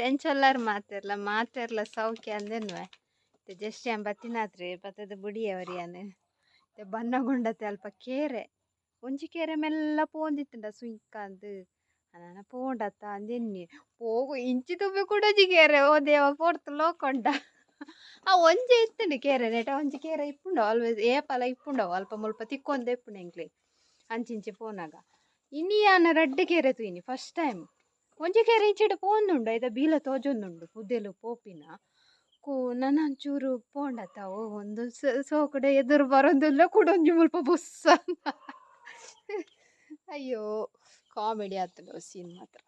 ಎಂಚೊಲ್ಲಾರ್ ಮಾತೆರ್ಲ ಮಾತೆರ್ಲ ಸೌಖ್ಯ ಅಂದೆನ್ವೆ. ಜಸ್ಟ್ ಯಾನ್ ಬತ್ತಿನಾತ್ರಿ ಬತ್ತದ ಬುಡಿಯವರಿಯಾನ್ ಬನ್ನಗುಂಡತೆ ಅಲ್ಪ ಕೇರೆ ಒಂಜಿ ಕೇರೆ ಮೆಲ್ಲ ಪೋಂದಿತ್ತುಂಡ ಸುಂಕಂದ್ ಅನನ ಪೋಂಡತ್ತ ಅಂದೆನ್ನಿ ಪೋಗು ಇಂಚಿ ತುಬ್ಬೆ ಕುಡೊಂಜಿ ಕೇರೆ ಓ ದೇವ ಪೋರ್ತು ಲೋಕೊಂಡ ಆ ಒಂಜಿ ಇತ್ತುಂಡು ಕೇರೆ ನೇಟ ಒಂಜಿ ಕೇರೆ ಇಪ್ಪುಂಡು ಆಲ್ವೇಸ್ ಏಪಲ ಇಪ್ಪುಂಡವು ಅಲ್ಪ ಮುಲ್ಪ ತಿಕ್ಕೊಂದೇ ಇಪ್ಪುಂಡು ಎಂಕ್ಲೆ ಅಂಚಿಂಚಿ ಪೋನಾಗ. ಇನಿ ಯಾನ್ ರಡ್ಡ್ ಕೇರೆ ತೂಯಿನಿ ಫಸ್ಟ್ ಟೈಮ್. ಒಂಜಿ ಕೇರೆ ಇಂಚಿಡ್ ಪೋಂದುಂಡು ಐತ ಬೀಲ ತೋಜೊಂದುಂಡು ಪುದೆಲು ಪೋಪಿನ ಕು ನನ ಒಂಚೂರು ಪೋಂಡತ್ತ ಓ ಒಂದು ಸೋಕುಡೆ ಎದುರು ಬರೊಂದುಲ್ಲ ಕುಡೊಂಜಿ ಮುಲ್ಪ ಬುಸ್ಸ ಅಯ್ಯೋ ಕಾಮಿಡಿ ಆತುಂಡು ಸೀನ್ ಮಾತ್ರ.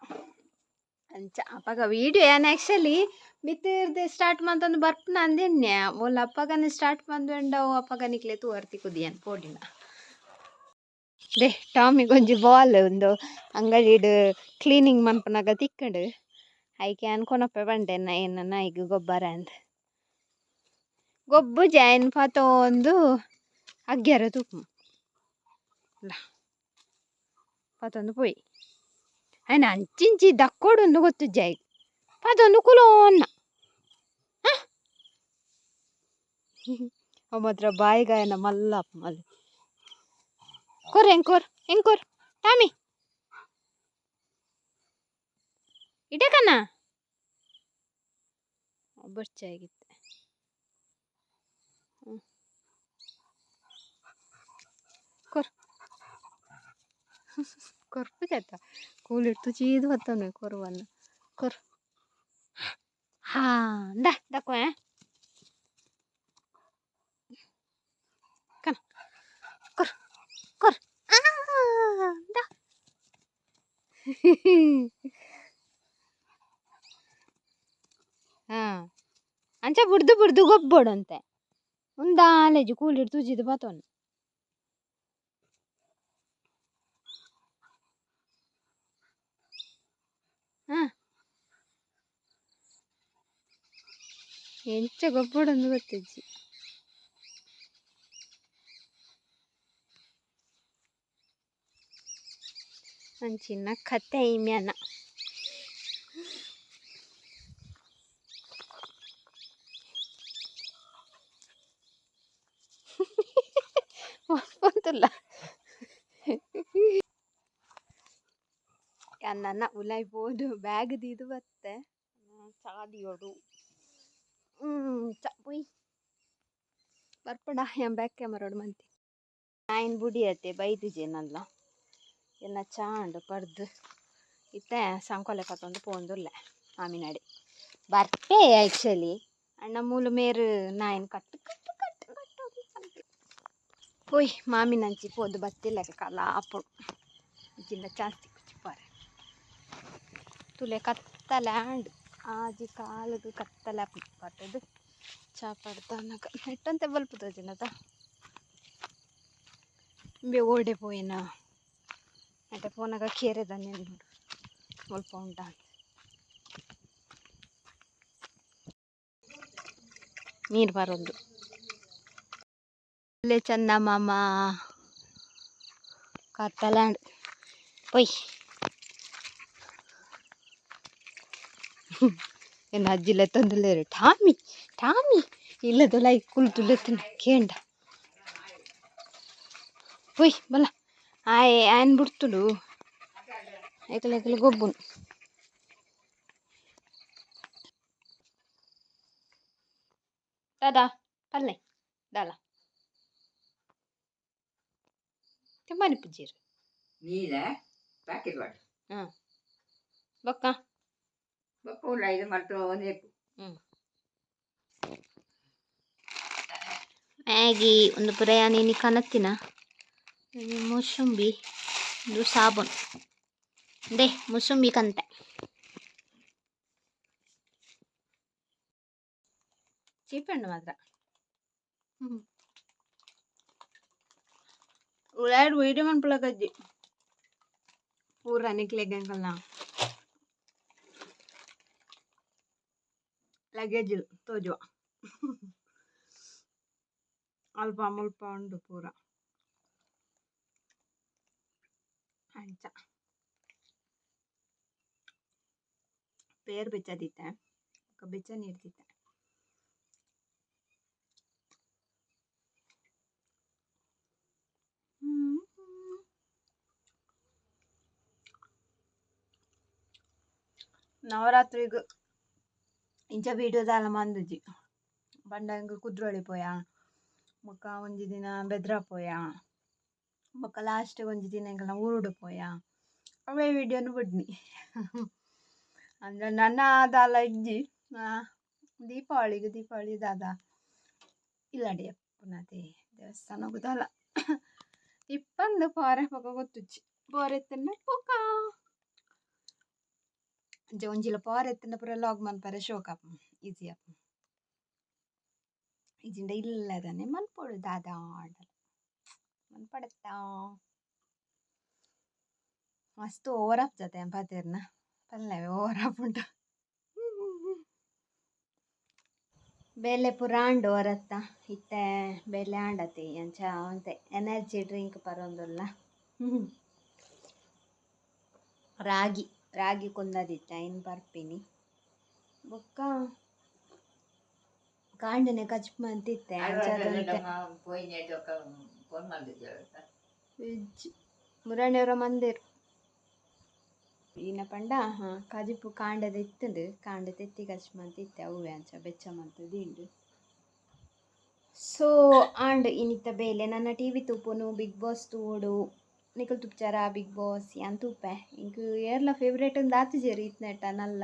ಅಂಚ ಅಪಗ ವೀಡಿಯೋ ಯಾನ್ ಆಕ್ಚುಲಿ ಮಿತ್ತಿರ್ದೆ ಸ್ಟಾರ್ಟ್ ಮಂತೊಂದು ಬರ್ಪುನ ಅಂದೆನ್ನೆ ಓಲ್ ಅಪ್ಪಗನೆ ಸ್ಟಾರ್ಟ್ ಮಂದುಂಡವು ಅಪಗ ನಿಕ್ಲೆ ತೂವರೆ ತಿಕ್ಕುದು ಯಾನ್ ಪೋಡಿನ. ಡೆ ಟಾಮಿಗೊಂಜಿ ಬಾಲ್ ಉಂದು ಅಂಗಡಿಡ್ ಕ್ಲೀನಿಂಗ್ ಮನ್ಪುನಗ ತಿಕ್ಕುಂಡು ಐಕೆ ಯಾನ್ ಕೊನೊಪೆ ಪಂಡೆ ಎನ್ನ ನಾಯಿಗ್ ಗೊಬ್ಬರ ಅಂದ್ ಗೊಬ್ಬುಜಿ ಐನ್ ಪತೊಂದು ಅಗ್ಗ್ಯರ ತೂಪು ಲ ಪತೊಂದು ಪೋಯಿ ಐನ್ ಅಂಚಿಂಚಿ ದಕ್ಕೊಡುಂದು ಗೊತ್ತುಜ್ಜಿ ಐಕ್ ಪತೊಂದು ಕುಲೋನ್ನ ಅವು ಮಾತ್ರ ಬಾಯಿಗಾಯನ ಮಲ್ಲ ಮಲ್ಲೆ ಕೊರ್ ಎಂಕೊರ್ ಎಂಕೊರ್ ಟಾಮಿ ಇಡಕನ ಬೊರ್ಚಾಗಿತ್ತೆ ಕೊರ್ ಕೊರ್ಪುಜತ್ತ ಕೂಲಿಡ್ತು ಚೀದು ಬತ್ತೊಂದು ಕೊರುವನ್ನ ಕೊರ್ ಹಾ ಇಂದ ದಕ್ಕೋ ಕನ ಕೊರ್ ಕೊರ್ ಇಂದ ಹಾ ಅಂಚ ಬುಡ್ದು ಬುಡ್ದು ಗೊಬ್ಬೊಡಂತೆ ಉಂದಾಲೇಜು ಕೂಲಿಡ್ ತೂಜಿದ್ ಬತ್ತೊಂದು ಹಾ ಎಂಚ ಗೊಬ್ಬೊಡೊಂದು ಗೊತ್ತಿಜ್ಜಿ. ಅಂಚಿನ ಕತೆ ಇಮ್ಯಾನ. ಮಲ್ಪೊಂದುಲ್ಲ ಯಾನ್ ಉಲಾಯಿ ಪೋದು ಬ್ಯಾಗ್ ದೀದ್ ಬತ್ತೆ ಚಾ ದೀವೊಡು ಚಾ ಪೊಯ್ ಬರ್ಪುಂಡ ಯಾನ್ ಬ್ಯಾಕ್ ಕ್ಯಾಮರಾಡ್ ಮಂತಿ ನಾಯಿನ್ ಬುಡಿಯತೆ ಬೈದಿಜೆ ನಲ್ಲ ಎನ್ನ ಚಾ ಉಂಡು ಪರ್ದು ಇತ್ತೆ ಸಂಕೊಲೆ ಪತ್ತೊಂದು ಪೋವೊಂದುಲ್ಲೆ ಮಾಮಿನಾಡೆ ಬರ್ಪೆ ಆಕ್ಚುಲಿ ಅಣ್ಣ ಮೂಲು ಮೇರ್ ನಾಯಿನ್ ಕಟ್ಟು ಕಟ್ಟು ಕಟ್ಟು ಕಟ್ಟು ಪೋಯ್ ಮಾಮಿನಂಚಿ ಪೋದು ಬತ್ತಿಲ್ಲ ಕಲಾಪುಡು ಇಂಚಿಂದ ಜಾಸ್ತಿ ಕುಚಿಪಾರೆ ತುಲೆ ಕತ್ತಲೆ ಆಂಡ್ ಆಜಿ ಕಾಲುಗು ಕತ್ತಲೆ ಆಪುಂಡು ಪತ್ತುದು ಚಾ ಪರ್ದಾನಗ ನೆಟ್ಟಂತೆ ಬೊಲ್ಪು ತೋಜುಂಡತ ಇಂಬೆ ಓಡೆ ಪೋಯಿನ ನೆಟೆ ಪೋನಗ ಕೇರೆದ ನೋಡು ಮುಲ್ಪ ಉಂಡಾ ನೀರು ಬರೊಂದು ಅಲ್ಲೇ ಚಂದ ಮಾಮ ಕತ್ತಲೆ ಆಂಡ್ ಪೊಯ್ ಎನ್ನ ಅಜ್ಜಿ ಲೆತ್ತೊಂದುಲ್ಲೆರ್ ಟಾಮಿ ಟಾಮಿ ಇಲ್ಲದೊಲಾಯಿ ಕುಲ್ದು ಲೆತ್ತುನ ಕೇಂಡ ಪೊಯ್ ಬಲ ಆಯೆ ಆಯನ್ ಬುಡ್ತುಂಡು ಎಕಲೆ ಎಕಲೆ ಗೊಬ್ಬುನು ದಾದಾ ಪಲ್ಲೆ ದಾಲ ತಿಂಬಾನಿ ಪುಜ್ಜೇರು ನೀಲ ಪ್ಯಾಕೆಟ್ ವಾಟರ್ ಬೊಕ್ಕ ಬೊಕ್ಕ ಉಲ್ಲ ಇದು ಮಲ್ತು ಒಂದೇ ಮ್ಯಾಗಿ ಒಂದು ಪೂರ ಯಾನ್ ಇನಿ ಕನತ್ತಿನ ಒಂಜಿ ಮೂಸಂಬಿ ಉಂದು ಸಾಬೂನ್ ಇಂದೇ ಮೂಸಂಬಿ ಕಂತೆ ಚೀಪೆಂಡು ಮಾತ್ರ ಉಳಾಯ್ಡ್ ವೀಡಿಯೋ ಮನ್ಪುಲಕಜ್ಜಿ ಪೂರ ನಿಕ್ಲೆಗ್ ಎಂಕಲ್ನ ಲಗೇಜ್ ತೋಜುವ ಅಲ್ಪ ಮುಲ್ಪ ಉಂಡು ಪೂರ ಅಂಚ. ಪೇರ್ ಬೆಚ್ಚದಿತ್ತೆ ಬೊಕ್ಕ ಬೆಚ್ಚ ನೀರು ದಿತ್ತೆ. ನವರಾತ್ರಿಗ್ ಇಂಚ ವೀಡಿಯೋ ದಾಲ ಮಂದುಜಿ ಪಂಡ ಎಂಕ್ ಕುದ್ರೋಳಿ ಪೋಯ ಬೊಕ್ಕ ಒಂಜಿ ದಿನ ಬೆದ್ರ ಪೋಯ ಬೊಕ್ಕ ಲಾಸ್ಟ್ ಒಂಜಿ ದಿನ ಎಂಕಲ್ನ ಊರುಡು ಪೋಯ ಅವೇ ವೀಡಿಯೋನು ಬುಡ್ನಿ. ಅಂದ್ರೆ ನನ್ನ ದಾಲ ಇಜ್ಜಿ. ದೀಪಾವಳಿಗೆ ದೀಪಾವಳಿ ದಾದ ಇಲ್ಲಡೆ ಪುನತೆ ದೇವಸ್ಥಾನಗು ದಾಲ ಇಪ್ಪಂದು ಪೋರೆ ಬೊಕ ಗೊತ್ತುಜ್ಜಿ ಪೋರೆ ಇತ್ತುಂಡ ಪೋಕ ಅಂಚ ಒಂಜಿಲ ಪೋರೆ ಇತ್ತುಂಡ ಪೂರ ಲಾಗ್ ಮನ್ಪರೆ ಶೋಕ್ ಆಪುಂಡು ಈಸಿ ಆಪುಂಡು ಇಜ್ಜಿಂಡ ಇಲ್ಲದನೆ ಮನ್ಪೊಡು ದಾದ ಆಂಡಲ ಮನ್ಪಡತ್ತ ಮಸ್ತ್ ಓವರ್ ಆಪ್ ಜತೆ ಪಾತೆರ್ನ ಪಲ್ಲೆ ಓವರ್ ಆಪುಂಡು. ಬೇಲೆ ಪೂರ ಆಂಡ್ ಹೊರತ್ತ ಇತ್ತೆ ಬೇಲೆ ಆಂಡತಿ ಅಂಚ ಒಂತೆ ಎನರ್ಜಿ ಡ್ರಿಂಕ್ ಪರೊಂದುಲ್ಲ. ರಾಗಿ ರಾಗಿ ಕುಂದದಿತ್ತೆ ಐನ್ ಪರ್ಪಿನಿ ಬೊಕ್ಕ ಕಾಂಡನೆ ಕಚ್ಪ್ ಮಂತಿತ್ತೆ ಅಂಚ ಅದೊಂತೆ ಫೋನ್ ವೆಜ್ ಮುರಣಿಯವರ ಮಂದಿರ್ ಈನ ಪಂಡ ಕಜಿಪು ಕಾಂಡದ ಇತ್ತುಂಡು ಕಾಂಡ ತೆತ್ತಿ ಕಚ್ಪ್ ಮಂತಿತ್ತೆ ಅವ್ವೆ ಅಂಚ ಬೆಚ್ಚ ಮಂತುದು ಇಂಡು. ಸೊ ಆಂಡ್ ಇನಿತ ಬೇಲೆ ನನ್ನ ಟಿವಿ ತೂಪುನು ಬಿಗ್ ಬಾಸ್ ತೂವೊಡು ನಿಕುಲು ತುಪ್ಚಾರ ಬಿಗ್ ಬಾಸ್ ಯಾನ್ ತೂಪೆ ಎಂಕ್ ಏರ್ಲ ಫೇವ್ರೇಟ್ ಉಂದು ಆತುಜೆರ್ ಇತ್ನೆಟ ನಲ್ಲ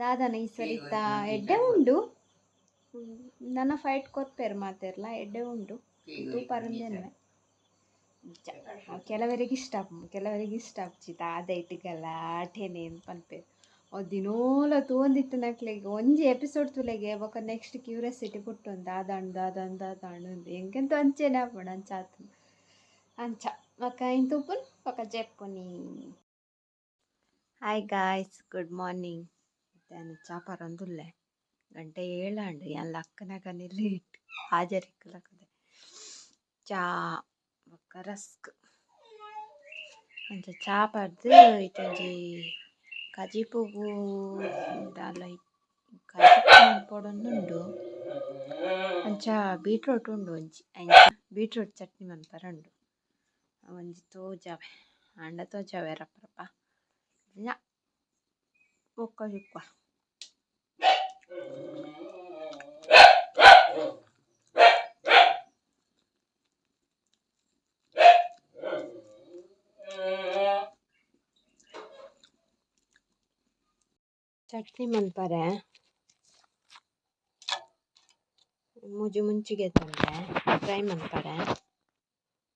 ದಾದನ ಈ ಸರಿತ ಎಡ್ಡೆ ಉಂಡು ನನ ಫೈಟ್ ಕೊರ್ಪೆರ್ ಮಾತೆರ್ಲ ಎಡ್ಡೆ ಉಂಡು ತೂಪರುಂದೆನ್ವೆ ಕೆಲವರಿಗೆ ಇಷ್ಟ ಆಪುಂಡು ಕೆಲವರಿಗೆ ಇಷ್ಟ ಆಪುಜಿ ದಾದ ಇಟ್ಟು ಗಲಾಟೆನೆ ಪನ್ಪೆರ್ ಅವು ದಿನೋಲ ತೂವೊಂದಿತ್ತಿನಕ್ಲೆಗ್ ಒಂಜಿ ಎಪಿಸೋಡ್ ತೂಲೆಗೆ ಬೊಕ ನೆಕ್ಸ್ಟ್ ಕ್ಯೂರಿಯಾಸಿಟಿ ಪುಟ್ಟುಂಡು ದಾದಾಂಡ್ ದಾದಾಂಡ್ ದಾದಾಂಡ್ ಅಂದ್ ಎಂಕೆಂತ ಅಂಚೆನೆ ಆಪುಂಡು ಅಂಚ ಆತುಂಡು ಅಂಚ ಬೊಕ ಐನ್ ತೂಪುನ್ ಬೊಕ ಜೆಪ್ಪುನಿ. Hi guys, good morning. ಯಾನ್ ಚಾ ಪರೊಂದುಲ್ಲೆ ಗಂಟೆ 7 ಆಂಡ್ ಯಾನ್ ಲಕ್ಕುನಗನೆ ಲೇಟ್ ಹಾಜರಿಕ್ ಲಕ್ಕುದೆ ಚಾ ಬೊಕ್ಕ ರಸ್ಕ್ ಅಂಚ ಚಾ ಪರ್ದ್ ಇತ್ತೊಂಜಿ ಕಜಿಪುಗು ದಾಲ ಕಜಿಪು ಮನ್ಪೊಡೊಂದುಂಡು ಅಂಚ ಬೀಟ್ರೋಟ್ ಉಂಡು ಒಂಜಿ ಅಂಚ ಬೀಟ್ರೋಟ್ ಚಟ್ನಿ ಮನ್ಪರೆ ಉಂಡು ಒಂಜಿ ತೋಜಾವೆ ಆಂಡ ತೋಜಾವೆ ರಪ್ಪ ರಪ್ಪ ಬೊಕ್ಕ ತಿಕ್ಕುವ. ಚಟ್ನಿ ಮನ್ಪರೆ ಮೂಜಿ ಮುಂಚಿಗೆ ತಂದೆ ಫ್ರೈ ಮನ್ಪರೆ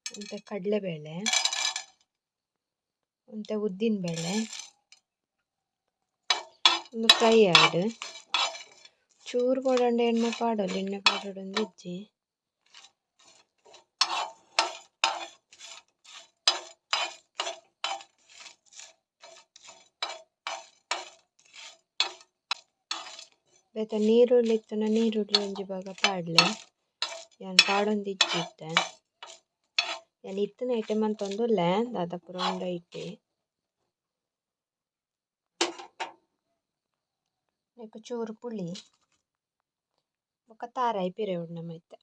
ಒಂತೆ ಕಡಲೆಬೇಳೆ ಒಂತೆ ಉದ್ದಿನಬೇಳೆ ಉಂದು ಫ್ರೈ ಆವಡ್ ಚೂರು ಬೋಡಾಂಡ ಎಣ್ಣೆ ಪಾಡೊಲಿ ಎಣ್ಣೆ ಪಾಡೊಡೊಂದು ಇಜ್ಜಿ. ಬೇತೆ ನೀರುಳ್ಳಿ ಇತ್ತುಂಡ ನೀರುಳ್ಳಿ ಒಂಜಿ ಭಾಗ ಪಾಡ್ಲೆ ಯಾನ್ ಪಾಡೊಂದು ಇಜ್ಜಿ ಇತ್ತೆ ಯಾನ್ ಇತ್ತಿನ ಐಟಮ್ ಮಂತೊಂದುಲ್ಲೆ ದಾದ ಪೂರ ಉಂಡು ಐಟೆ. ನೆಕ್ಕ್ ಚೂರು ಪುಳಿ ಬೊಕ್ಕ ತಾರಾಯಿ ಪಿರೆವೊಡು ನಮ ಇತ್ತೆ.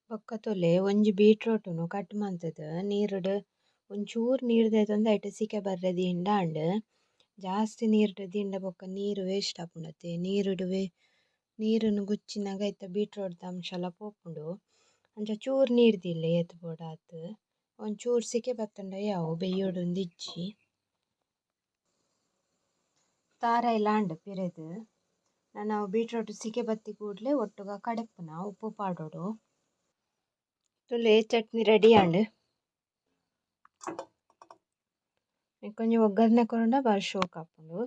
ಬೊಕ್ಕ ತೂಲೆ ಒಂಜಿ ಬೀಟ್ರೋಟುನು ಕಟ್ ಮಂತುದು ನೀರುಡು ಒಂಚೂರು ನೀರು ದೈತೊಂದು ಐಟ್ ಸಿಕೆ ಬರ್ರೆ ದೀಂಡ ಆಂಡ್ ಜಾಸ್ತಿ ನೀರುಡು ದೀಂಡ ಬೊಕ್ಕ ನೀರು ವೇಸ್ಟ್ ಆಪುಂಡತೆ ನೀರುಡು ನೀರುನು ಗುಚ್ಚಿನಗ ಐತ ಬೀಟ್ರೋಟ್ ಅಂಶಲ ಪೋಪುಂಡು ಅಂಚ ಚೂರು ನೀರು ದೀಲೆ ಏತ್ ಬೋಡಾತ್ ಒಂಚೂರು ಸಿಕೆ ಬತ್ತುಂಡ ಯಾವು ಬೆಯ್ಯೊಡುಂದು ಇಜ್ಜಿ. ತಾರಾಯಿಲ ಆಂಡ್ ಪಿರೆದ್ ನನ ಬೀಟ್ರೋಟ್ ಸಿಕೆ ಬತ್ತಿ ಕೂಡ್ಲೆ ಒಟ್ಟುಗ ಕಡೆಪುನ ಉಪ್ಪು ಪಾಡೊಡು. ತೂಲೆ ಚಟ್ನಿ ರೆಡಿ ಆಂಡ್. ಒಂಜಿ ಒಗ್ಗರಣೆ ಕೊರುಂಡ ಬಾರಿ ಶೋಕ್ ಆಪುಂಡು.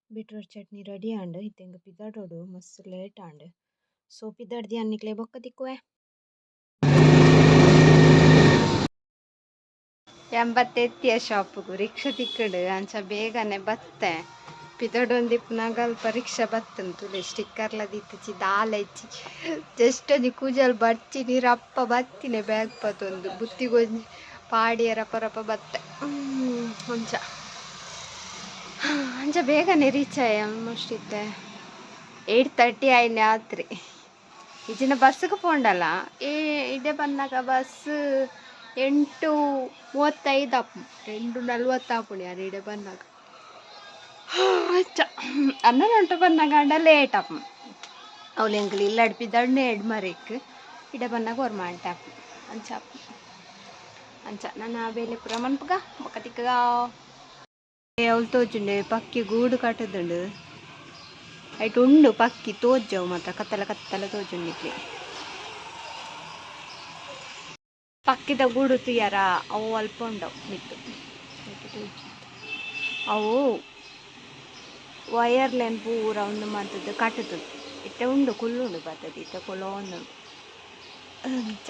ಬೀಟ್ರೋಟ್ ಚಟ್ನಿ ರೆಡಿ ಆಂಡ್ ಇತ್ತೆ ಎಂಕ್ ಪಿದಾಡೊಡು ಮಸ್ತ್ ಲೇಟ್ ಆಂಡ್ ಸೊ ಪಿದಾಡ್ದ್ ಯಾನ್ ನಿಕ್ಲೆ ಬೊಕ್ಕ ತಿಕ್ಕುವೆ. 87 ಶಾಪುಗು ರಿಕ್ಷಾ ತಿಕ್ಕುಂಡು ಅಂಚ ಬೇಗನೆ ಬತ್ತೆ ಪಿದಡೊಂದಿಪ್ಪುನಗ ಅಲ್ಪ ರಿಕ್ಷಾ ಬತ್ತುಂಡು ತೂಲೆ ಸ್ಟಿಕ್ಕರ್ಲ ದೀತಿಜಿ ದಾಲ ಇಜ್ಜಿ ಜಸ್ಟ್ ಒಂಜಿ ಕೂಜಲ್ ಬರ್ಚಿನಿ ರಪ್ಪ ಬತ್ತಿನಿ ಬ್ಯಾಗ್ ಪತೊಂದು ಬುತ್ತಿಗೊಂಜಿ ಪಾಡಿಯೆ ರಪ್ಪ ರಪ್ಪ ಬತ್ತೆ ಅಂಚ. ಅಂಚ ಬೇಗನೆ ರೀಚ್ ಆಯ್ ಆಲ್ಮೋಸ್ಟ್ ಇತ್ತೆ 8:30 ಆಯ್ನೆ ಆತ್ರಿ. ಇಜಿನ ಬಸ್ಗೆ ಪೋಂಡಲ್ಲ ಏ ಇಡೆ ಬಂದಾಗ ಬಸ್ 8:35 ಆಪು, 8:40 ಆಪುಣಿ ಯಾರು ಇಡೆ ಬಂದಾಗ. ಅಚ್ಚ 11 ಗಂಟೆ ಬಂದಾಗ ಅಂಡ ಲೇಟ್ ಆಪು. ಅವ್ಲು ಎಂಕ್ಲು ಇಲ್ಲ ಅಡ್ಪಿದಣ್ಣೆ ಎಡ್ ಮರೆಕ್ ಇಡೆ ಬಂದಾಗ ಒರ್ ಮಂಟ ಆಪು ಅಂಚ ಆಪು. ಅಂಚ ನನ್ನ ಬೇಲೆ ಪೂರ ಮನ್ಪುಗ ಬೊಕ್ಕ ತಿಕ್ಕಗ. ಅವಳು ತೋಜುಂಡೆ ಪಕ್ಕಿ ಗೂಡು ಕಟ್ಟದುಂಡು. ಐಟ್ ಉಂಡು ಪಕ್ಕಿ ತೋಜವು ಮಾತ್ರ ಕತ್ತಲ ಕತ್ತಲ ತೋಜುಂಡಿಕ್ಲೆ. ಪಕ್ಕಿದ ಗೂಡು ತುಯ್ಯಾರ ಅವು ಅಲ್ಪ ಉಂಡವು ಮಿತ್ತು ಅವು ವಯರ್ಲೆನ್ ಪೂರ ಉಂದು ಮಂತದ್ದು ಕಟ್ಟುದು. ಇತ್ತೆ ಉಂಡು ಕುಲ್ಲುಂಡು ಬತ್ತದ ಇತ್ತೆ ಕುಲೋಂದುಂಡು. ಅಂಚ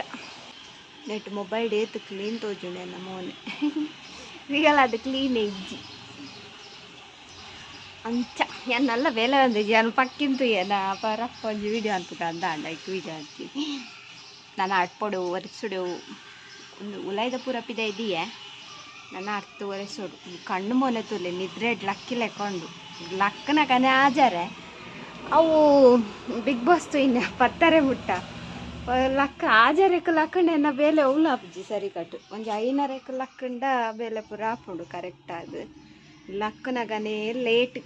ನೆಟ್ ಮೊಬೈಲ್ ಏತ್ ಕ್ಲೀನ್ ತೋಜುಂಡು ಎನ್ನ ಮೋನೆ, ರಿಯಲ್ ಅದು ಕ್ಲೀನ್ ಇಜ್ಜಿ. ಅಂಚ ಯಾನ್ ಬೇಲೆ ಬಂದಿಜ್ಜಿ ಯಾನ್ ಪಕ್ಕಿನ್ ತೂಯೆನ ಪರಪ್ಪ ಒಂಜಿ ವೀಡಿಯೋ ಅನ್ಪುಗ ಅಂದ ಅಂಡ ಐಕ್ ವೀಡಿಯೋ ಅಂತಿ. ನಾನು ಅಡ್ಪೊಡು ಒರೆಸೊಡು ಒಂದು ಉಲಾಯ್ದ ಪೂರ ಪಿದ ಇದೆಯೇ ನನ್ನ ಅರ್ಥ ಒರೆಸೋಡು. ಕಣ್ಣು ಮೋನೆ ತೂಲೆ ನಿದ್ರೆ ಲಕ್ಕಿ ಲೆಕ್ಕೊಂಡು ಲಕ್ಕನ ಕನೆ ಆಜಾರೆ. ಅವು ಬಿಗ್ ಬಾಸ್ ತೂಯಿನ ಪತ್ತಾರೆ ಮುಟ್ಟ ಲಕ್ಕ ಆಜಾರೆಕ್ ಲಕ್ಕಂಡ ಎನ್ನ ಬೇಲೆ ಒವ್ಲು ಆಪುಜಿ ಸರಿ ಕಟ್ಟು. ಒಂಜಿ ಐನರೆಕ್ ಲಕ್ಕಂಡ ಬೇಲೆ ಪೂರ ಆಪುಂಡು ಕರೆಕ್ಟ್ ಆದ್. ಲಕ್ಕನಗನೇ ಲೇಟ್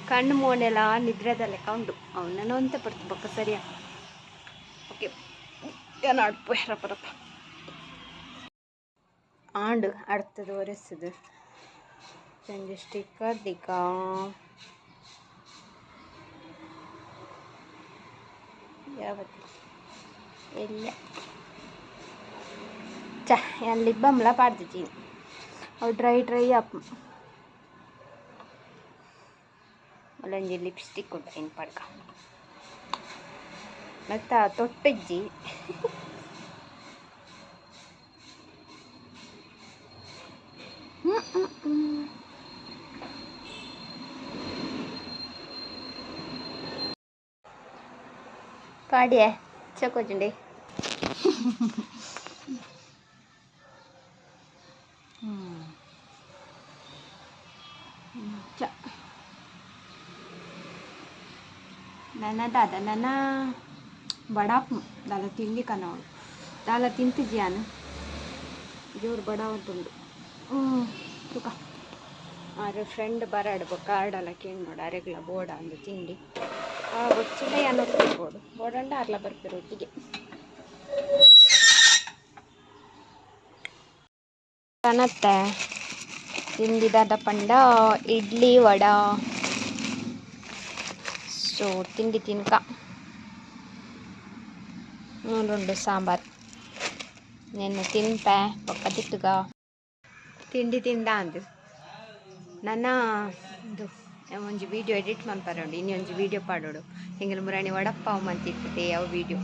ಕಣ್ಣು ಮೋನೆಲ ನಿದ್ರೆದ ಲೆಕ್ಕ ಉಂಡು ಅವನನ್ನ ಒಂತೆ ಪಡ್ತು ಬೊಕ್ಕ ಸರಿಯಾ. ಓಕೆ ಏನು ಅಡ್ಪು ರಪ್ಪ ರಪ್ಪ ಆಂಡ್ അടുത്തത് ಒರೆಸುದು ಒಂಜಿ ಸ್ಟಿಕ್ಕರ್ ದಿಕ್ಕ ಯಾವತ್ತಿ ಇಲ್ಲ ಚ ಯಾನ್ ಲಿಪ್ ಬಾಮ್ಲ ಪಾಡ್ದಿಜಿ. ಅವು ಡ್ರೈ ಡ್ರೈ ಆಪು. ಅಲ್ಲೊಂಜಿ ಲಿಪ್ಸ್ಟಿಕ್ ಉಂಡು ಐನ್ ಪಾಡ್ಕ ಮತ್ತ ತೊಟ್ಟಿಜ್ಜಿ. ಪಾಡ್ಯೆ ಚಕೋಜುಂಡೆ. ಚ ನನ್ನ ದಾದ ನನ್ನ ಬಡಾಪ್ ದಾಲ ತಿಂಡಿ ಕನವಳು ದಾಲ ತಿಂತಿದ್ಯಾನು ಜೋರು ಬಡ ಅಂತುಂಡು. ತುಕ ಆರು ಫ್ರೆಂಡ್ ಬರಾಡ್ ಬೊಕ್ಕ ಆಡಲ ಕೇಂಡೋಡು ಅರೆಗ್ಲ ಬೋಡ ಅಂದು ತಿಂಡಿ ಆ ಬೊಚ್ಚುಡ ಯಾನ್ ಬೋಡು ಬೋಡಂಡ ಅರ್ಲ ಬರ್ಪೆರ್ ಒಟ್ಟಿಗೆ. ಕನತ್ತೆ ತಿಂಡಿ ದಾದ ಪಂಡ ಇಡ್ಲಿ ವಡ. ಸೊ ತಿಂಡಿ ತಿನ್ಕ ಉಂಡು ಸಾಂಬಾರ್ ನೆನ್ನೆ ತಿನ್ಪೆ ಬೊಕ್ಕ ತಿಕ್ಕುಗ. ತಿಂಡಿ ತಿಂದ ಅಂದು ನನ್ನ ಇದು ಒಂಜಿ ವೀಡಿಯೋ ಎಡಿಟ್ ಮನ್ಪರೆ ಉಂಡು. ಇನಿ ಒಂಜಿ ವೀಡಿಯೋ ಪಾಡೋಡು ಎಂಕಲ್ ಮುರಾಣಿ ವಡಪ್ಪಾವ್ ಮಂತಿತ್ತದೆ ಅವು ವೀಡಿಯೋ.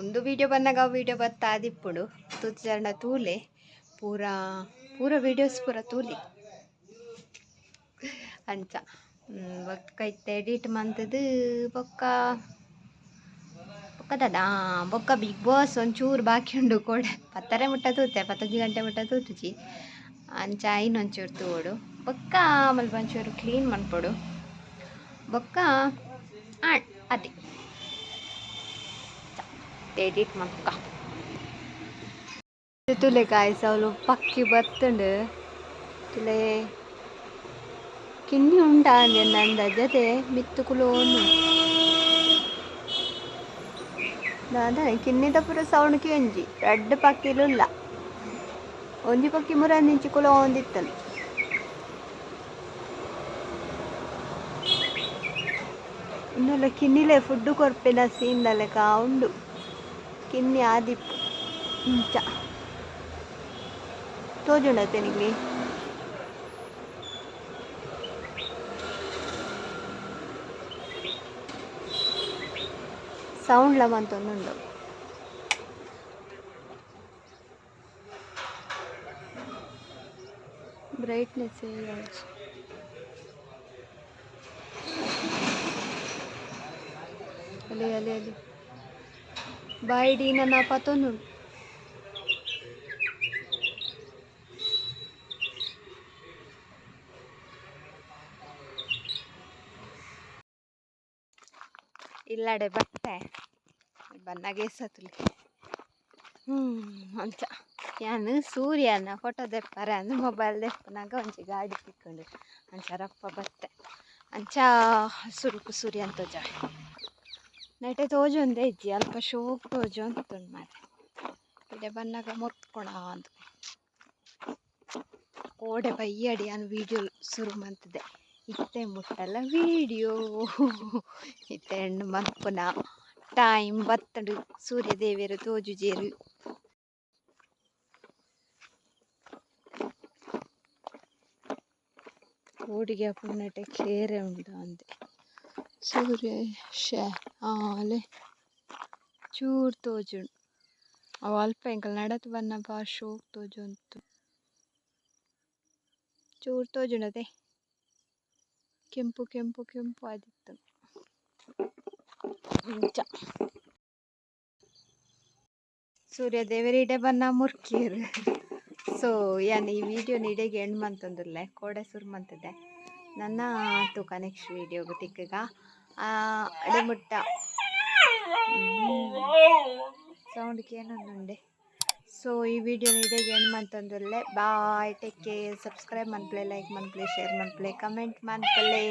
ಉಂದು ವೀಡಿಯೋ ಬನ್ನಗ ಅವು ವೀಡಿಯೋ ಬತ್ತ ಆದಿಪ್ಪುಡು ತೂತುಜಾರ್ಂಡ ತೂಲೆ ಪೂರ ಪೂರ ವೀಡಿಯೋಸ್ ಪೂರ ತೂಲಿ. ಅಂಚ ಬೊಕ್ಕ ಇತ್ತೆ ಎಡಿಟ್ ಮಂತುದು ಬೊಕ್ಕ ಬೊಕ್ಕ ದಾದ ಬೊಕ್ಕ ಬಿಗ್ ಬಾಸ್ ಒಂಚೂರು ಬಾಕಿ ಉಂಡು ಕೋಡೆ ಪತ್ತರೆ ಮುಟ್ಟ ತೂತೆ 10 ಗಂಟೆ ಮುಟ್ಟ ತೂತುಜಿ. ಅಂಚ ಐನ್ ಒಂಚೂರು ತೂವೊಡು ಬೊಕ್ಕ ಮಲ್ಪ ಒಂಚೂರು ಕ್ಲೀನ್ ಮನ್ಪೊಡು ಬೊಕ್ಕ ಆಂಡ್ ಅದೇ ಎಡಿಟ್ ಮನ್ಪುಗ. ತೂಲೆ ಗಾಯ್ಸ್ ಅವ್ಲು ಪಕ್ಕಿ ಬತ್ತುಂಡು ತೂಲೆ ಕಿನ್ನಿ ಉಂಡಾ ಅಂದ್ ಅಂದಾಜತೆ ಮಿತ್ತ್ ಕುಲೋಂದುಂಡು. ದಾದ ಕಿನ್ನಿದ ಪೂರ ಸೌಂಡ್ ಕೇಂಜಿ ರಡ್ಡ್ ಪಕ್ಕಿಲು ಉಲ್ಲ ಒಂಜಿ ಪಕ್ಕಿ ಮುರಂದಿಂಚಿ ಕುಲೋಂದಿತ್ತುಂಡು. ಉಂದೆಲ್ಲ ಕಿನ್ನಿಲೆ ಫುಡ್ ಕೊರ್ಪಿನ ಸೀನ್ ದ ಲೆಕ ಉಂಡು ಕಿನ್ನಿ ಆದಿಪ್ಪು ಇಂಚ ತೋಜುಂಡತೆ ನಿಕ್ಲೆ. ಸೌಂಡ್ಲ ಮಂತೊಂದುಂಡು. ಬ್ರೈಟ್ನೆಸ್ ಅಲ್ಲಿ ಅಲ್ಲಿ ಅಲ್ಲಿ ಬಾಯಿಡಿ ನನ್ನ ಪತ್ತೊಂದುಂಡು. ಇಲ್ಲಡೆ ಬತ್ತೆ. ಬನ್ನಗ ಸತ್ಲಿ. ಅಂಚ ಯಾನ್ ಸೂರ್ಯನ ಫೋಟೋ ದೆಪ್ಪರೆ ಅಂದ್ ಮೊಬೈಲ್ ದೆಪ್ಪುನಗ ಒಂಜಿ ಗಾಡಿ ತಿಕ್ಕುಂಡು. ಅಂಚ ರಪ್ಪ ಬತ್ತೆ. ಅಂಚ ಸುರುಕು ಸೂರ್ಯನ್ ತೋಜಾವೆ. ನೆಟೆ ತೋಜೊಂದೇ ಇಜ್ಜಿ, ಅಲ್ಪ ಶೋಕ್ ತೋಜೊಂತುಂಡು ಮಾರ್ರೆ. ಇಡೆ ಬನ್ನಗ ಮುರ್ಪುಣ ಅಂದ್. ಕೋಡೆ ಬಯ್ಯಡ್ ಯಾನ್ ವೀಡಿಯೋ ಸುರು ಮಂತುದೆ. ಇತ್ತೆ ಮುಟ್ಟಲ ವೀಡಿಯೋ. ಇತ್ತೆ ಎಂಡ್ ಮನ್ಪುನ ಟೈಮ್ ಬತ್ತುಂಡು. ಸೂರ್ಯ ದೇವೆರ್ ತೋಜುಜೆರ್. ಪೋಡಿಗೆ ಆಪುಂಡು ನೆಟೆ ಕೇರೆ ಉಂಡು ಅಂದ್. ಸೂರ್ಯ ಶೇ ಆಲೆ ಚೂರು ತೋಜುಂಡು. ಅವು ಅಲ್ಪ ಎಂಕುಲು ನಡತ್ ಬನ್ನಗ ಶೋಕು ತೋಜೊಂತು. ಚೂರು ತೋಜುಂಡು ಅತೆ. ಕೆಂಪು ಕೆಂಪು ಕೆಂಪು ಆದಿತ್ತುಂಡು ಅಂಚ. ಸೂರ್ಯ ದೇವೆರ್ ಇಡೆ ಬನ್ನ ಮುರ್ಕಿಯೆರ್. ಸೊ ಯಾನ್ ಈ ವಿಡಿಯೋನ್ ಇಡೆಗ್ ಎಂಡ್ ಮಂತೊಂದುಲ್ಲೆ. ಕೋಡೆ ಸುರು ಮಂತುದೆ. ನನ ತೂಕ ನೆಕ್ಸ್ಟ್ ವೀಡಿಯೋಗು ತಿಕ್ಕುಗ. ಅಡೆ ಮುಟ್ಟ ಸೌಂಡ್ ಕೇನೊಂದುಂಡೆ. ಸೊ ಈ ವಿಡಿಯೋನ ಇಡೆಗ್ ಎಂಡ್ ಮಂತೊಂದುಲ್ಲೆ. Bye, take care. ಸಬ್ಸ್ಕ್ರೈಬ್ ಮನ್ಪುಲೆ, ಲೈಕ್ ಮನ್ಪುಲೆ, ಶೇರ್ ಮನ್ಪುಲೆ, ಕಮೆಂಟ್ ಮನ್ಪುಲೆ.